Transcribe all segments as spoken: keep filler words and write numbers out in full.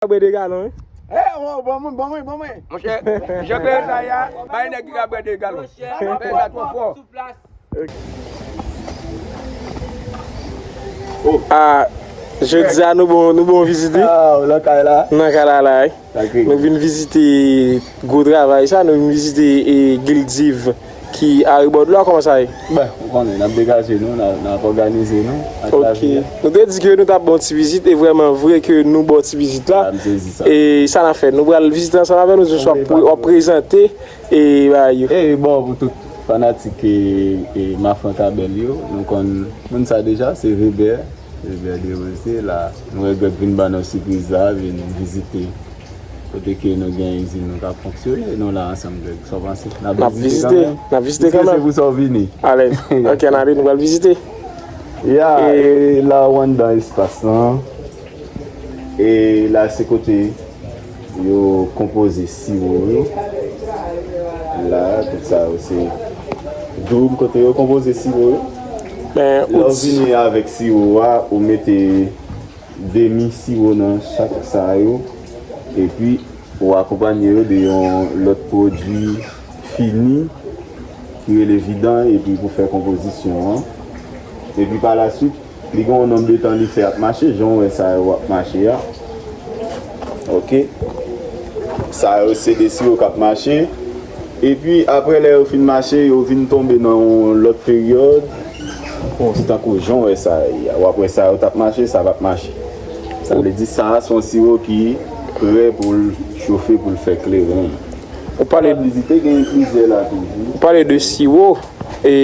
Bwè de galon, wi. Eh, oh, bon, mwen, bon, mwen, bon, mwen. Monchè, jan peye sa ye a, bay nèg ki ka bwè de galon. Peye sa twò fò. Ah, jodi a nou bon, nou bon vizit, wi. Ah, ou nan kay la? Nan kay la, la, wi. Sa k rive? Nou vin vizite gwo travay sa, nou vin vizite, e, Guildiv ki arebò dlo a, kòman sa ye? Ben, ou konnen, n ap degaje nou, n ap, n ap òganize nou ak lavi a. Ok. Nou te di ke nou t ap ba w ti vizit, e vrèman vre ke nou ba w ti vizit la. Ah, m sezi sa. E sa n ap fè, nou pral vizite ansanm avè nou, jis w ap pre-, w ap prezante, e, bagay yo. E bon, pou tout fanatik, e, e, Mafran Kabèl yo, nou konn moun sa deja, se Weber, Weber Desrosiers la. Nou wè Greg vin ban nou sipriz la, vin vizite kote ke nou gen izin nou k ap fonksyone, nou la ansanm, Greg. Sa w panse? N ap vizite kanmenm? N ap vizite kanmenm. Se pou sa w vini. Alèz. Ok, n ale, nou pral vizite. Ya, e, e la w anndan espas lan. E la se kote yo konpoze siwo yo. La, tout sa yo se doub kote yo konpoze siwo yo. Lè w vini avèk siwo a, ou mete demi siwo nan chak sa yo, epi ou akonpanye yo de yon lòt pwodui fini ki rele vidan, epi pou fè konpozisyon an. Epi pa la swit, li gen yon nonb de tan li fè ap mache, jan w wè sa yo ap mache a. Ok. Sa yo se de siwo k ap mache. Epi, apre lè yo fin mache, yo vin tonbe nan yon lòt peryòd, tankou jan w wè sa ye a. W ap wè sa yo t ap mache, sa p ap mache. Sa vle di, sa a se yon siwo ki prè pou l chofe, pou l fè kleren. Ou pale, vizite, gen plizyè la toujou. Ou pale de siwo, e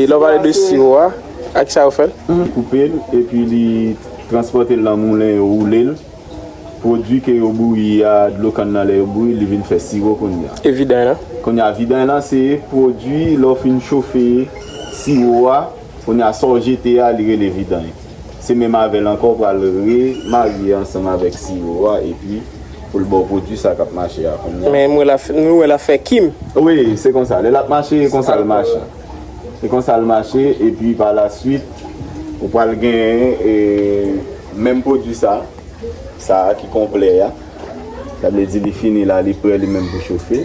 lè w pale de siwo a, ak sa yo fè l? Koupe l, epi li transpòte l nan moulen, yo woule l. Pwodui ke yo bouyi a, dlo kann nan, lè yo bouyi, li vin fè siwo kounye a. E vidanj lan? Kounye a, vidanj lan se pwodui, lè w fin chofe siwo a, kounye a, sa w jete a, li rele vidanj. Se menm avè l ankò, w pral remarye ansanm avèk siwo a, epi pou l ba w pwodui sa k ap mache a kounye a. Men mwen la, nou wè l ap fè kim. Wi, se konsa. Lè l ap mache, e konsa l mache. E konsa l mache, epi pa la swit, ou pral genyen, e, menm pwodui sa. Sa a ki konplè a. Sa vle di li fini la, li prè li menm pou chofe.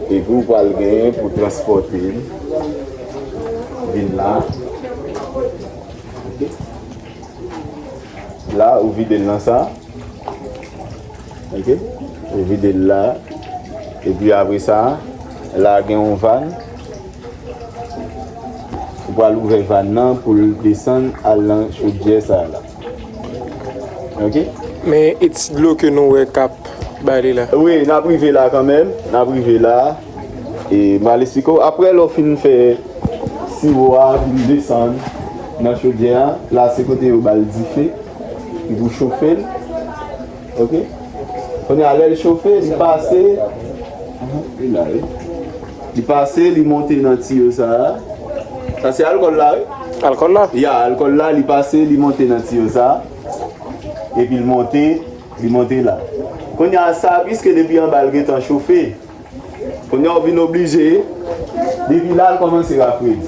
Epi ou pral genyen pou transpòte l vin la. Ok. La, ou vide l nan sa. Ok. Ou vide l la. Epi apre sa, la gen yon vàn. Ou pral ouvè vàn nan pou l desann al nan chodyè sa a la. Ok? Men e ti dlo ke nou wè k ap bay li la. Wi, n ap rive la kanmenm. N ap rive la. E m pral esplike w. Apre lè w fin fè siwo a vin desann nan chodyè a, la se kote yo ba l dife. Li pou chofe l. Ok? Kounye a, lè l chofe, li pase. Li la, wi. Li pase, li monte nan tiyo sa a. Sa se alkòl la, wi. Alkòl la? Ya, alkòl la, li pase, li monte nan tiyo sa a. Epi l monte, li monte la. Kounye a, sa, piske depi anba l gentan chofe, kounye a, w vin oblije, depi la, l kòmanse rafredi.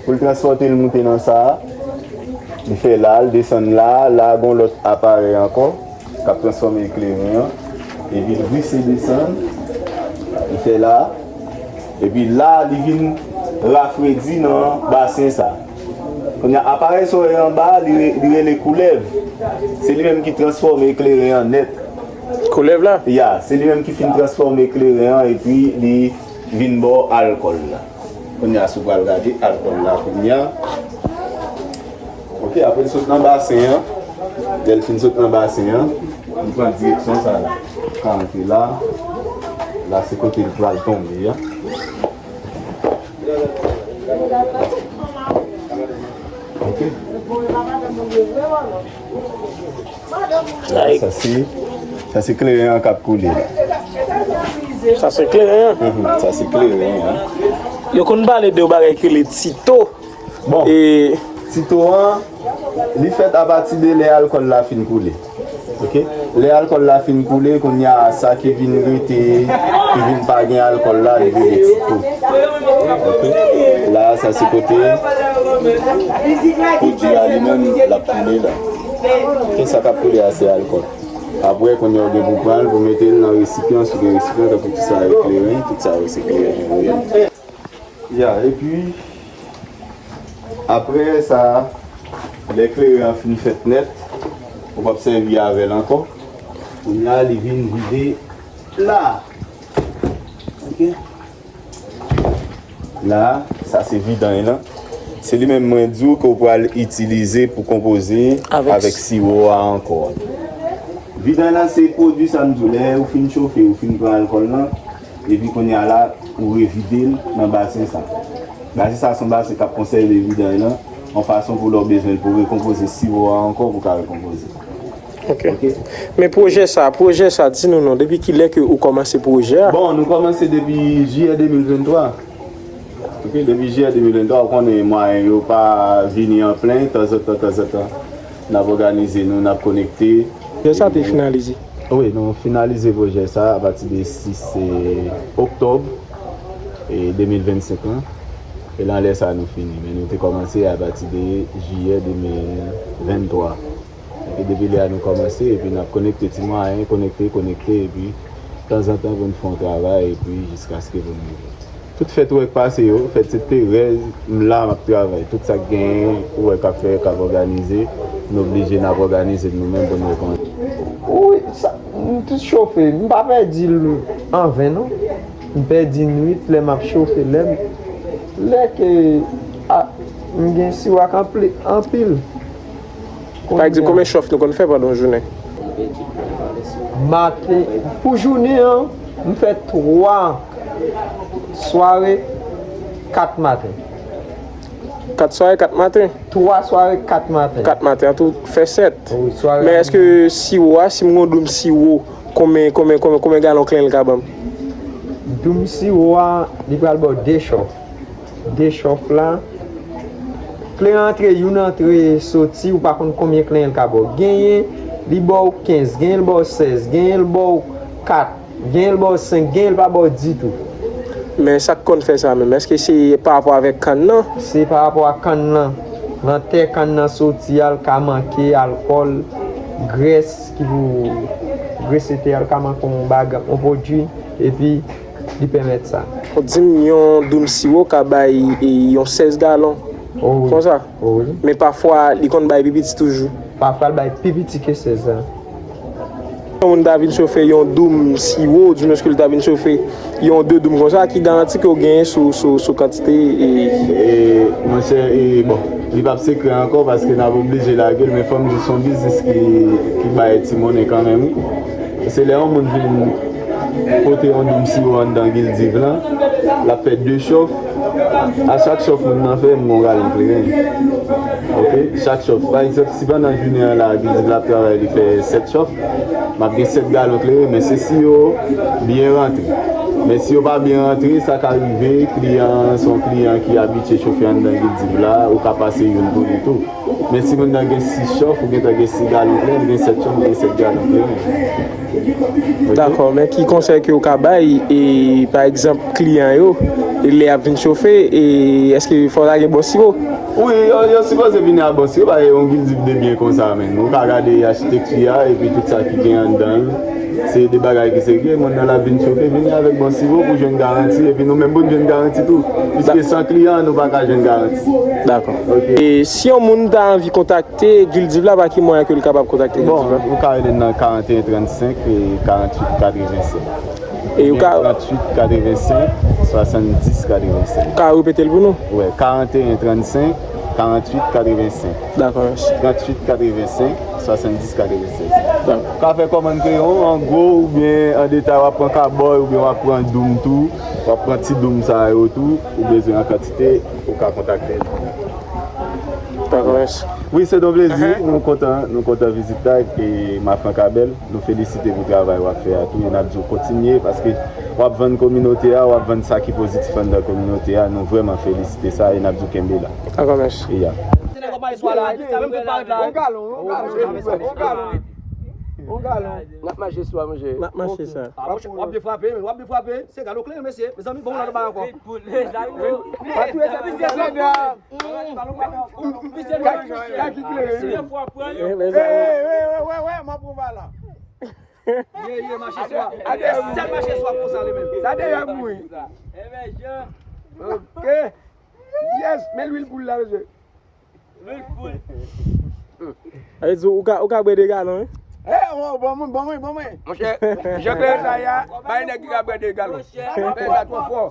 Pou l transpòte l moute nan sa a, li fè la, l desann la, la, gon lòt aparèy ankò k ap transfòme kleren an. Epi l glise desann, li fè la. Epi la, li vin rafredi nan basen sa. Kounye a, aparèy sa w wè anba a, li re-, li rele koulèv. Se li menm ki transfòme kleren an nèt. Koulèv la? Ya, se li menm ki fin transfòme kleren an epi li vin ba w alkòl la. Kounye a, si w pral gade alkòl la kounye a. Ok, apre l sot nan basen an, lè l fin sot nan basen an, li pran direksyon sa la. Ka antre la, la se kote l pral tonbe a. Ok. Sa se, sa se kleren an k ap koule la. Sa se kleren an? Mhm, sa se kleren an. Yo konn pale de yon bagay ki rele tito. Bon, e tito an, li fèt apati de lè alkòl la fin koule. Ok? Lè alkòl la fin koule, kounye a, sa ki vin rete, ki vin pa gen alkòl la, li rele tito. Ok? La, sa se kote pwodui a li menm, l ap koule la. Ok, sa k ap koule a, se alkòl. Apre, kounye a w gen pou pran l, pou mete l nan resipyan, si w gen resipyan, tankou ti sa yo kleren, tout sa yo se kleren yo ye. Ya, epi, apre sa, lè kleren an fin fèt nèt, ou p ap sèvi avè l ankò. Kounye a, li vin vide la. Ok? La, sa se vidanj lan. Se li menm mwen di w ke w pral itilize pou konpoze avèk siwo a ankò. Vidanj lan se pwodui sa m di w, lè ou fin chofe, ou fin pran alkòl lan, epi kounye a la, ou revide l nan basen sa. Basen sa se yon basen k ap konsève vidanj lan, yon fason pou lè w bezwen l pou rekonpoze siwo a ankò, pou w ka rekonpoze. Ok. Men pwojè sa, pwojè sa, di nou non, depi kilè ke ou kòmanse pwojè a? Bon, nou kòmanse depi jiyè de mil venntwa. Ok, depi jiyè de mil venntwa, ou konnen mwayen yo pa vini an plen, tanzantan, tanzantan, n ap òganize nou, n ap konekte. Pwojè sa te finalize? Wi, nou finalize pwojè sa apati de sis oktòb, e, de mil vennsenk lan. E nan lè sa nou fini, men nou te kòmanse apati de jiyè de mil venntwa. Epi depi lè a nou kòmanse, epi n ap konekte ti mwayen, konekte, konekte, epi tanzantan pou n fè yon travay, epi jiskaske pou n rive. Tout fèt ou wè k pase yo, fèt se terèz, m la, m ap travay. Tout sa k genyen, ou wè k ap fè, k ap òganize, n oblije n ap òganize n nou menm pou n rekonèt. Wi, sa, m tout chofe, m pa pèdi l anven non. M pèdi nwit lè m ap chofe, lè m, lè ke, a, m gen siwo ak anpli-, anpil. Pa egzanp, konbyen chòf nou konn fè pandan yon jounen? Maten, pou jounen an, m fè twa sware, kat maten. Kat sware, kat maten? Twa sware, kat maten. Kat maten, an tou fè sèt. Wi, sware. Men èske siwo a, si m gon doum siwo, konbyen, konbyen, konbyen, konbyen galon kleren l ka ban m? Doum siwo a, li pral ba w de chòf. De chòf la. Kleren antre, youn antre, soti, ou pa konn konbyen kleren l ka ba w. Genyen, li ba w kenz, genyen l ba w sèz, genyen l ba w kat, genyen l ba w senk, genyen l pa ba w ditou. Men sa k konn fè sa menm, èske se pa rapò avèk kann nan? Se pa rapò ak kann nan. Nan tè kann nan soti a, l ka manke alkòl, grès ki pou grese tè a, l ka manke yon baga-, yon pwodui, epi li pèmèt sa. Ou di m yon doum siwo ka bay, e, yon sèz galon. O wi. Konsa? O wi. Men pafwa, li konn bay pi piti toujou. Pafwa, l bay pi piti ke sèz la. Yon moun ta vin chofe yon doum siwo, oudimwens ke l ta vin chofe yon de doum konsa, ki garanti ke w genyen sou, sou, sou kantite, e, e, monchè, e, bon, li p ap sekrè ankò paske n ap oblije lage l, men fò m di se yon biznis ki, ki bay ti monnen kanmenm, wi. Se lè yon moun vin pote yon doum siwo anndan Guildiv lan, l ap fè de chòf. A chak chòf moun nan fè, m gon galon kleren. Ok? Chak chòf. Pa egzanp, si pandan jounen an la, Guildiv la ap travay, li fè sèt chòf, m ap gen sèt galon kleren, men se si yo byen rantre. Men si yo pa byen rantre, sa ka rive, kliyan an se yon kliyan ki abitye chofe anndan Guildiv la, ou ka pase youn pou li tou. Men si moun nan gen sis chòf, ou gentan gen sis galon kleren, gen sèt chòf, ou gen sèt galon kleren. Ok? Dakò, men ki konsèy ke w ka bay, e, pa egzanp, kliyan yo, e lè y ap vin chofe, e èske fò w ta gen bon siwo? Wi, yo, yo sipoze vini ak bon siwo, paske yon Guildiv de byen konsa, menm. Ou ka gade achitekti a, epi tout sa ki gen anndan l. Se de bagay ki serye, moun nan l ap vin chofe, vini avèk bon siwo pou jwenn garanti, epi nou menm pou n jwenn garanti tou. Piske san kliyan, nou pa ka jwenn garanti. Dakò. Ok. E si yon moun ta anvi kontakte Guildiv la, pa ki mwayen ke l kapab kontakte Guildiv la? Bon, ou ka rele n nan karanteyen trannsenk e karanntuit katrevensenk. E ou ka tranntuit katrevensenk, swasanndis katrevensenk. Ou ka repete l pou nou? Wi, karanteyen trannsenk, karanntuit katrevensenk. Dakò, mèsi. Tranntuit katrevensenk, swasanndis katrevensenk. Dakò. Ou ka fè kòmann kreyon, an gwo oubyen an detay, w ap pran kabòy oubyen w ap pran doum tou, w ap pran ti doum sa yo tou, ou bezwen an kantite, ou ka kontakte n. Dakò, mèsi. Wi, se yon plezi. Enhen. Nou kontan, nou kontan vizit la, e Mafran Kabèl. Nou felisite pou travay w ap fè a tou, e n ap di w kontinye, paske w ap vann kominote a, w ap vann sa ki pozitif anndan kominote a, nou vrèman felisite sa, e n ap di w kenbe la. Dakò, mèsi. Ya. On galon, on galon, on galon. N ap mache swa, monchè. N ap mache sa. Ah, monchè, w ap byen frape, w ap byen frape. Se galon kleren, mesye. Mezanmi, bon, nou la nan bay ankò. Kaki kleren. Wi, wi, wi, wi, m ap pran ba la. Ye, ye, mache swa. Sèl mache swa konsa li menm. Sa deyò mouri. Ok. Yes, men lwil poul la, mesye. Lwil poul. Sa vle di ou ka, ou ka bwè de galon, wi. Eh, oh, bon, mwen, bon, mwen, bon, mwen. Monchè, jan peyi sa ye a, bay nèg ki ka bwè de galon. Peyi sa twò fò.